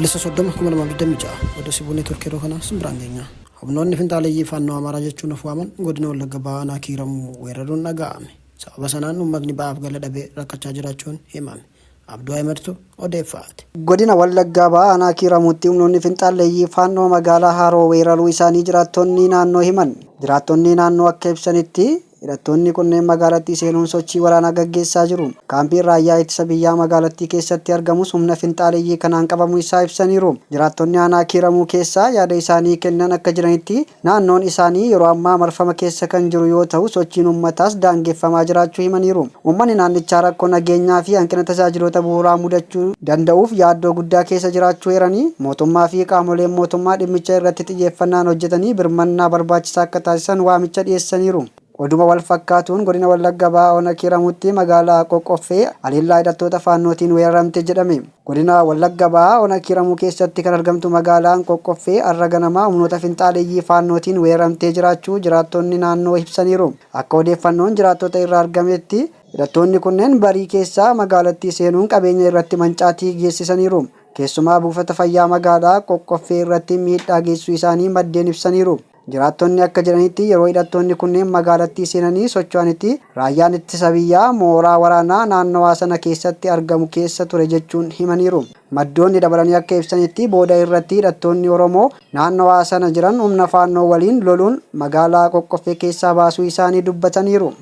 Adoolessa 30, 2026 Oduu Sibuu Neetwork yeroo kana simbiraan geenya. Humnoonni finxaaleeyyii Faannoo Amaaraa jechuun of waaman godina Wallagga Bahaa aanaa Kiiramuu weeraruun dhaga'ame. Sababa sanaan uummatni ba'aaf gala dhabee rakkachaa jiraachuun himame. Abduu Ahimedtu odeeffaate. Godina Wallaggaa Bahaa Aanaa Kiiramuutti humnoonni finxaalleeyyii Faannoo magaalaa Haaroo weeraruu isaanii jiraattonni naannoo himan. Jiraattonni naannoo akka ibsanitti, hidhattoonni kunneen magaalattii seenuun sochii waraanaa gaggeessaa jiru. Kaampiin raayyaa ittisa biyyaa magaalattii keessatti argamus humna finxaaleyyii kanaan qabamuu isaa ibsaniiru. Jiraattonni aanaa Kiiramuu keessaa yaada isaanii kennan akka jedhanitti, Naannoon isaanii yeroo ammaa marfama keessa kan jiru yoo ta'u, sochiin ummataas daangeffamaa jiraachuu himaniiru. Ummanni naannichaa rakkoo nageenyaa fi hanqina tajaajiloota bu'uuraa mudachuu danda'uuf yaaddoo guddaa keessa jiraachuu eeranii, mootummaa fi qaamoleen mootummaa dhimmicha irratti xiyyeeffannaan hojjetanii birmannaa barbaachisaa akka taasisan waamicha dhiyeessaniiru. Oduma walfakkaatuun Godina Wallagga Bahaa Ona Kiiramuutti magaalaa Qoqqoffee haleellaa hidhattoota Faannootiin weeraramte jedhame. Godina Wallagga Bahaa Ona Kiiramuu keessatti kan argamtu magaalaan Qoqqoffee har'a ganama humnoota finxaaleyyii Faannootiin weeraramtee jiraachuu jiraattonni naannoo ibsaniiru. Akka odeeffannoon jiraattota irraa argametti hidhattoonni kunneen barii keessaa magaalattii seenuun qabeenya irratti mancaatii geessisaniiru. Keessumaa buufata fayyaa magaalaa Qoqqoffee irratti miidhaa geessisuu isaanii maddeen ibsaniiru. Jiraattonni akka jedhanitti yeroo hidhattoonni kunneen magaalattii seenanii socho'anitti raayyaan ittisa biyyaa mooraa waraanaa naannawaa sana keessatti argamu keessa ture jechuun himaniiru. Maddoonni dabalanii akka ibsanitti booda irratti hidhattoonni Oromoo naannawaa sana jiran humna Faannoo waliin loluun magaalaa Qoqqoffee keessaa baasuu isaanii dubbataniiru.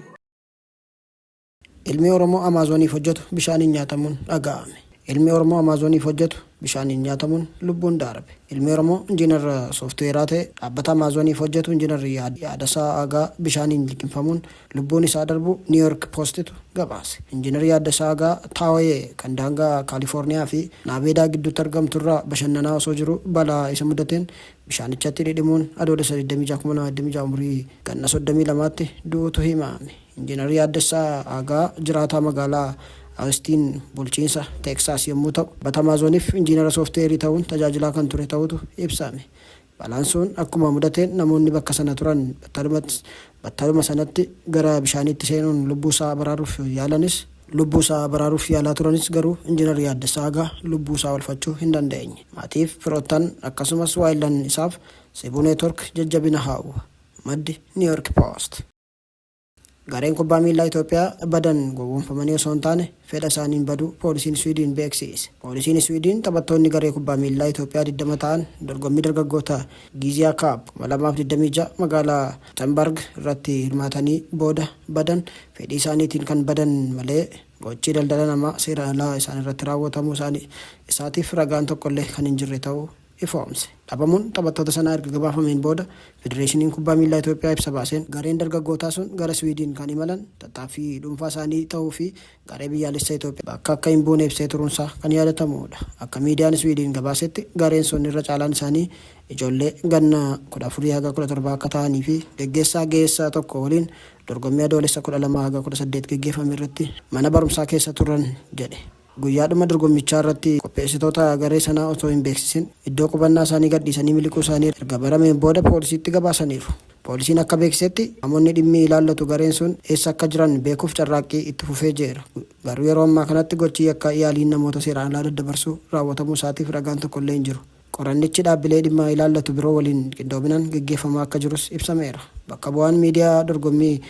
Ilmi Oromoo Amaazoniif hojjetu bishaaniin nyaatamuun dhaga'ame. Ilmi Oromoo Amaazoniif hojjetu bishaaniin nyaatamuun lubbuun daarbe. Ilmi Oromoo Injiinar Sooftiweeraa ta'e dhaabbata Amaazoniif hojjetu Injiinar Yaadasaa Aagaa bishaaniin liqimfamuun lubbuun isaa darbuu New York Postitu gabaase. Injiinar Yaaddasaa Aagaa Taawayee kan daangaa Kaalifoorniyaa fi Naaveedaa gidduutti argamturraa bashannanaa osoo jiruu balaa isa mudateen bishaanichatti dhidhimuun Adoolessa 26, 2026 umurii ganna 32tti du'uutu himame. Injiinar Yaaddessaa Aagaa jiraataa magaalaa Awustiin bulchiinsa Teeksaas yommuu ta'u, dhaabbata Amaazoniif injiinara sooftiweerii ta'uun tajaajilaa kan ture ta'uutu ibsame. Balaan sun akkuma mudateen namoonni bakka sana turan battaluma sanatti gara bishaaniitti seenuun lubbuusaa baraaruuf yaalanis, lubbuusaa baraaruuf yaalaa turanis garuu Injiinar Yaaddessaa Aagaa lubbuusaa oolfachuu hin dandeenye. Maatiif, firoottan akkasumas waayillan isaaf Cebu Network jajjabina hawwa. Maddi New York Post. Gareen kubbaa miillaa Itoophiyaa badan gowwoomfamanii osoo hin taane fedha isaaniin baduu poolisiin Swiidin beeksiise. Poolisiin Swiidin taphattoonni garee kubbaa miillaa Itoophiyaa 20 ta'an dorgommii dargaggoota Giiziyaa Kaap 2026 magaalaa Gothenburg irratti hirmaatanii booda badan fedhii isaaniitiin kan badan malee gochi daldala namaa seeraan alaa isaan irratti raawwatamuu isaatiif ragaan tokkollee kan hin jirre ta'uu ifoomse. Dhabamuun taphattoota sanaa erga gabaafameen booda Federeeshiniin Kubbaa Miillaa Itoophiyaa ibsa baaseen gareen dargaggootaa sun gara Siwiidin kan imalan tattaaffii dhuunfaa isaanii ta'uu fi garee biyyaalessa Itoophiyaa bakka akka hin buune ibsee turuunsaa kan yaadatamuudha. Akka miidiyaan Siwiidin gabaasetti gareen sun irra caalaan isaanii ijoollee ganna 14 haga 17 akka ta'anii fi geggeessaa ga'eessa tokko waliin dorgommii Adoolessa 12 haga 18 geggeeffame irratti mana barumsaa keessa turan jedhe. Guyyaadhuma dorgommichaa irratti qopheessitoota garee sanaa osoo hin beeksisin iddoo qubannaa isaanii gadhiisanii miliquu isaanii erga barameen booda poolisiitti gabaasaniiru. Poolisiin akka beeksisetti qaamonni dhimmi ilaallatu gareen sun eessa akka jiran beekuuf carraaqqii itti fufee jiera. Garuu yeroo ammaa kanatti gochi yakka yaaliin namoota seeraan alaa daddabarsuu raawwatamuu isaatiif ragaan tokkollee hin jiru. Qorannichi dhaabbilee dhimma ilaallatu biroo waliin qindoominaan geggeeffamaa akka jirus ibsameera. Bakka bu'aan miidiyaa dorgommii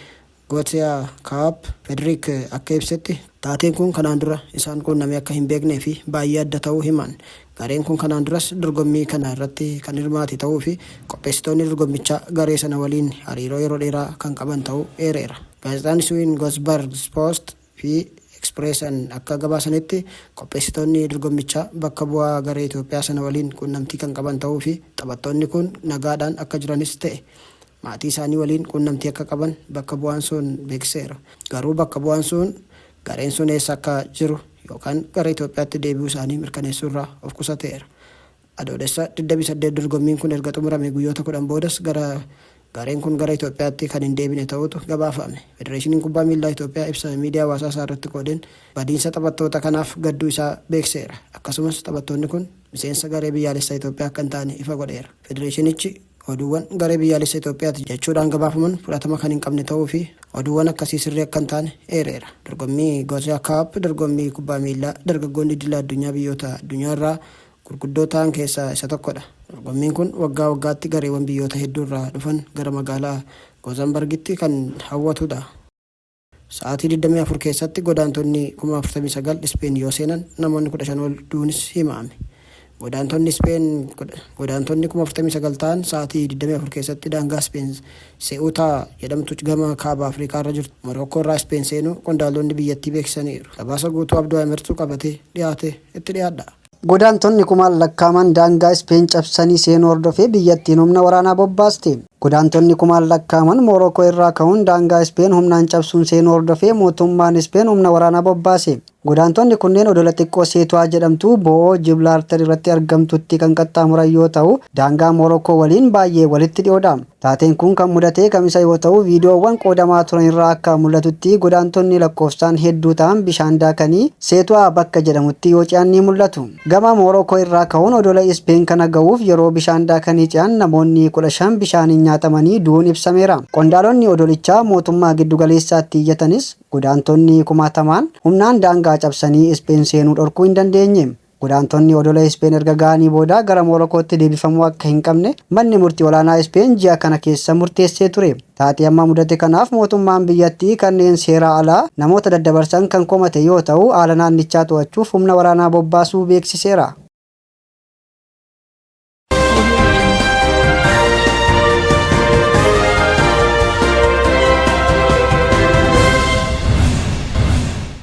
Gothia Cup, Fedriik akka ibsetti, taateen kun kanaan dura isaan quunnamee akka hin beeknee fi baay'ee adda ta'uu himan. Gareen kun kanaan duras dorgommii kana irratti kan hirmaate ta'uu fi qopheessitoonni dorgommichaa garee sana waliin hariiroo yeroo dheeraa kan qaban ta'uu eereera. Gaazexaan Iswiin Göteborgs Post fi Expressen akka gabaasanitti, qopheessitoonni dorgommichaa bakka bu'aa garee Itoophiyaa sana waliin quunnamtii kan qaban ta'uu fi taphattoonni kun nagaadhaan akka jiranis ta'e maatii isaanii waliin quunnamtii akka qaban bakka bu'aan sun beeksiseera. Garuu bakka bu'aan sun gareen sun eessa akka jiru yookaan gara Itoophiyaatti deebi'uu isaanii mirkaneessuurraa of qusateera. Adoolessa 28 dorgommiin kun erga xumuramee guyyoota 10 boodas gara gareen kun gara Itoophiyaatti kan hin deebine ta'uutu gabaafame. Federeeshiniin Kubbaa Miillaa Itoophiyaa ibsa miidiyaa hawaasaa isaa irratti qoodeen badiinsa taphattoota kanaaf gadduu isaa beeksiseera. Akkasumas taphattoonni kun miseensa garee biyyaalessaa Itoophiyaa akka hin taane ifa godheera. Federeeshinichi Oduuwwan garee biyyaalessa Itoophiyaati jechuudhaan gabaafaman fudhatama kan hin qabne ta'uu fi oduuwwan akkasii sirrii akka hin taane eereera. Dorgommii Gothia Cup dorgommii kubbaa miillaa dargaggoonni idila addunyaa biyyoota addunyaa irraa gurguddoo ta'an keessaa isa tokkodha. Dorgommiin kun waggaa waggaatti gareewwan biyyoota hedduurraa dhufan gara magaalaa Gozanbargitti kan hawwatudha. Sa'aatii 24 keessatti godaantonni 49,000 Ispeen yoo seenan namoonni 15 ol du'uunis himame. Godaantonni Ispeen godaantonni 49,000 ta'an sa'aatii 24 keessatti daangaa Ispeen Se'uutaa jedhamtu gama kaaba Afrikaa irra jirtu Morookoo irraa Ispeen seenuu qondaaltonni biyyattii beeksisaniiru. Gabaasa guutuu Abduu Ahimadtu qabatee dhiyaate itti dhiyaadha. Godaantonni kumaan lakkaa'aman daangaa Ispeen cabsanii seenuu hordofee biyyattiin humna waraanaa bobbaaste. Godaantonni kumaan lakkaa'aman Moorookoo irraa ka'uun daangaa Ispeen humnaan cabsuun seenuu hordofee mootummaan Ispeen humna waraanaa bobbaase. Godaantonni kunneen odola xiqqoo Seetuwaa jedhamtu bo'oo Jibraartar irratti argamtutti kan qaxxaamuran yoo ta'u, daangaa Moorookoo waliin baay'ee walitti dhiyoodha. Taateen kun kan mudate Kamisa yoo ta'u, viidiyoowwan qoodamaa turan irraa akka mul'atutti godaantonni lakkoofsaan hedduu ta'an bishaan daakanii Seetuwaa bakka jedhamutti yoo ce'an ni mul'atu. Gama Moorookoo irraa ka'uun odola Ispeen kana ga'uuf yeroo bishaan daakanii ce'an namoonni 15 bishaaniin nyaatamanii du'uun ibsameera. Qondaalonni odolichaa mootummaa giddugaleessaatti iyyatanis godaantonni kumaatamaan humnaan daangaa cabsanii Ispeen seenuu dhorkuu hin dandeenye. Godaantonni odola Ispeen erga ga'anii booda gara Moorokootti deebifamuu akka hin qabne manni murtii olaanaa Ispeen ji'a kana keessa murteessee ture. Taatee amma mudate kanaaf mootummaan biyyattii kanneen seeraa alaa namoota daddabarsan kan komate yoo ta'u, haala naannichaa to'achuuf humna waraanaa bobbaasuu beeksiseera.